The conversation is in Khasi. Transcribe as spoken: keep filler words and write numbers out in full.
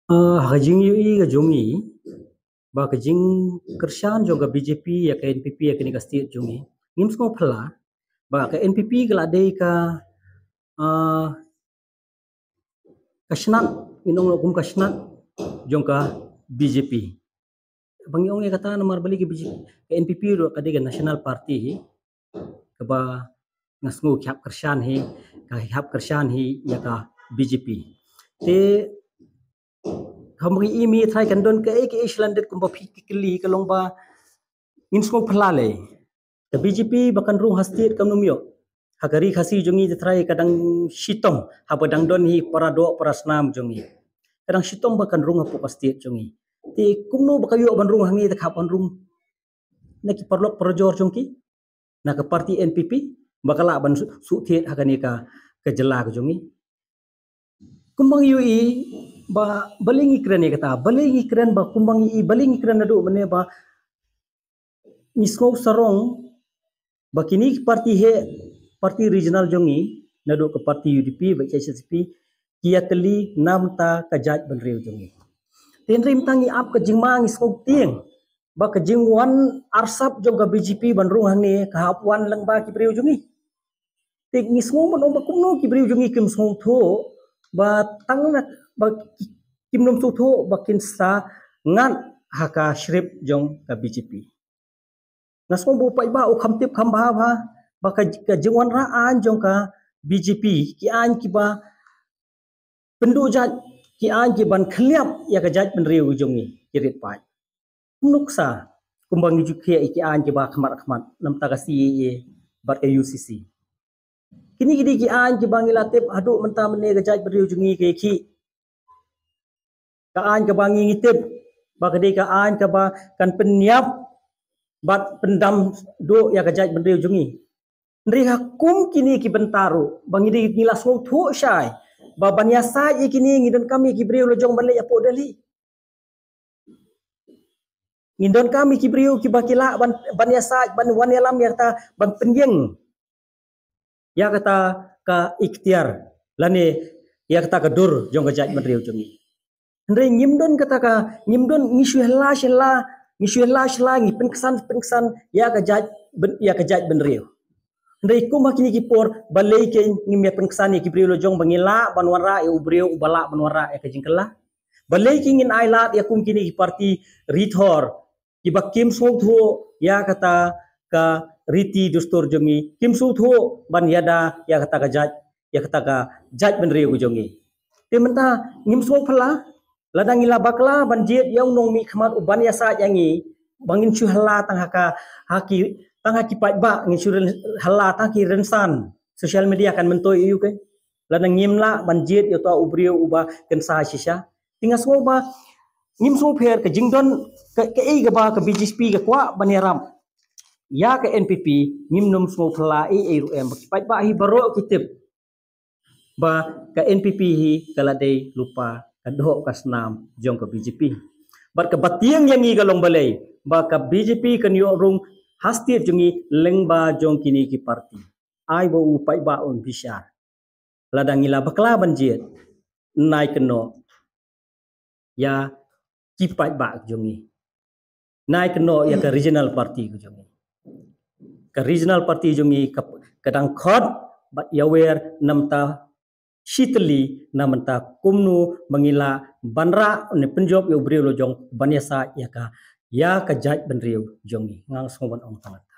Uh, ha ka jingïohi ka jong ngi ba ka jingkyrshan jong ka B J P ïa ka N P P ïa kane ka state jong ngi, ngim sngewphylla ba ka N P P ka la dei ka, uh, ka shnat, ngin ong kum ka shnat jong ka B J P. Ba ngi ong ïa kata namar balei ka B J P, ka N P P ruh ka dei ka national party hi, kaba nga sngew ki hap kyrshan hi, ka hap kyrshan hi ïa ka B J P. Te kham ba ngi ïohi mynta kan don kaei kaei shlondet kumba phi ki kylli ka long ba ngin sngewphylla lei. Ka B J P ba kan rung ha state kam nym ïoh. Ha ka ri Khasi jong ngi te trai ka dang shitom, haba dang don hi para doh para snam jong ngi. Ka dang shitom ba kan rung hapoh ka state jong ngi. Te kumno ba ka ïoh ban rung hangne te ka hap ban rung na ki paralok parajor jong ki, na ka party N P P, ba ka lah ban su-, suh thied ha kane ka, ka jylla ka jong ngi. Kumba ngi ïohi ba balei ngi kren ïa kata, balei ngi kren ba kumba ngi ïohi, balei ngi kren naduh mynne ba ngi sngew sarong ba kine ki party hi, party regional jong ngi, naduh ka party U D P bad H S P, ki ïa kylli namar ka jaitbynriew jong ngi. Te hynrei mynta ngi ap ka jingma, ngi sngew tieng ba ka jingwan arsap jong ka B J P ban rung hangne ka hap wan lyngba ki briew jong ngi. Te ngi sngew ban ong ba kumno ki briew jong ngi kim sngewthuh ba tang na, ba ki, kim nym sngewthuh ba kin sa ngat ha ka shrip jong ka B J P. Nga sngew ba u paidbah u kham tip kham bha bha ba ka, ka jingwanrah aiñ jong ka B J P, ki aiñ kiba pynduh jait, ki aiñ ki ban khylliap ïa ka jaitbynriew jong ngi, ki rit paid. Nuksa kumba ngi ju khie ïa ki aiñ kiba khmat khmat namar ka C A A bad ka U C C. Kine ki dei ki aiñ kiba ngi la tip haduh mynta mynne ka jaitbynriew jong ngi ka ïa ki, ka aiñ kaba ngi ngi tip ba ka dei ka aiñ kaba kan pynïap bad pyndam duh ïa ka jaitbynriew jong ngi. Hynrei ha kum kine ki bynta ruh ba ngi dei, ngi la sngewthuh shai ba ban ïasaid ïa kine ngi donkam ïa ki briew la jong ban leit hapoh Delhi. Ngi donkam ïa ki briew kiba ki lah ban, ban ïasaid, ban wan ïalam ïa kata, ban pynïeng ïa kata ka iktiar lane ïa kata ka dur jong ka jaitbynriew jong ngi. Hynrei ngim don kata ka, ngim don, ngi shu hla shu hla, ngi shu hla shu hla, ngi pynksan pynksan ïa ka jait byn-, ïa ka jaitbynriew. Hynrei kum ha kine ki por balei ki ngim ïa pynksan ïa ki briew la jong ba ngi lah ban wanrah ïa u briew uba lah ban wanrah ïa ka jingkylla. Balei ki ngin ailad ïa kum kine ki party rithor kiba kim sngewthuh ïa kata ka riti dustur jong ngi, kim sngewthuh ban ïada ïa kata ka jait, ïa kata ka jaitbynriew ka jong ngi. Te mynta ngim sngewphylla, lada ngi la bakla ban jied ïa u nongmihkhmat u ban ïasaid ïa ngi, ba ngin shu hla tang ha ka, ha ki, tang ha ki paidbah, ngin shu ryn-, hla tang ki rynsan. Social media kan myntoi ïa u ke. Lada ngim lah ban jied ïa uta u briew uba kynsa shisha. Te nga sngew ba ngim sngewpher ka jingdon ka, kaei kaba ka B J P ka kwah ban ïarap ïa ka N P P, ngim nym sngewphylla ei ei ruh em, ba ki paidbah hi baroh ki tip ba ka N P P hi ka la dei lypa ka doh ka snam jong ka B J P. Bad kaba tieng ïa ngi ka long balei ba ka B J P kan ïoh rung ha state jong ngi lyngba jong kine ki party. Ai ba u paidbah un bishar. Lada ngi la bakla ban jied, nai kynnoh ïa ki paidbah jong ngi. Nai kynnoh ïa ka regional party ka jong ngi. Ka regional party jong ngi ka, ka dang khot bad ïawer namar ta shi tylli namar ta kumno ba ngi lah ban rah ne pynjop ïa u briew la jong ban ïasaid ïa ka, ïa ka jaitbynriew jong ngi. Nga sngew ban ong tang kata.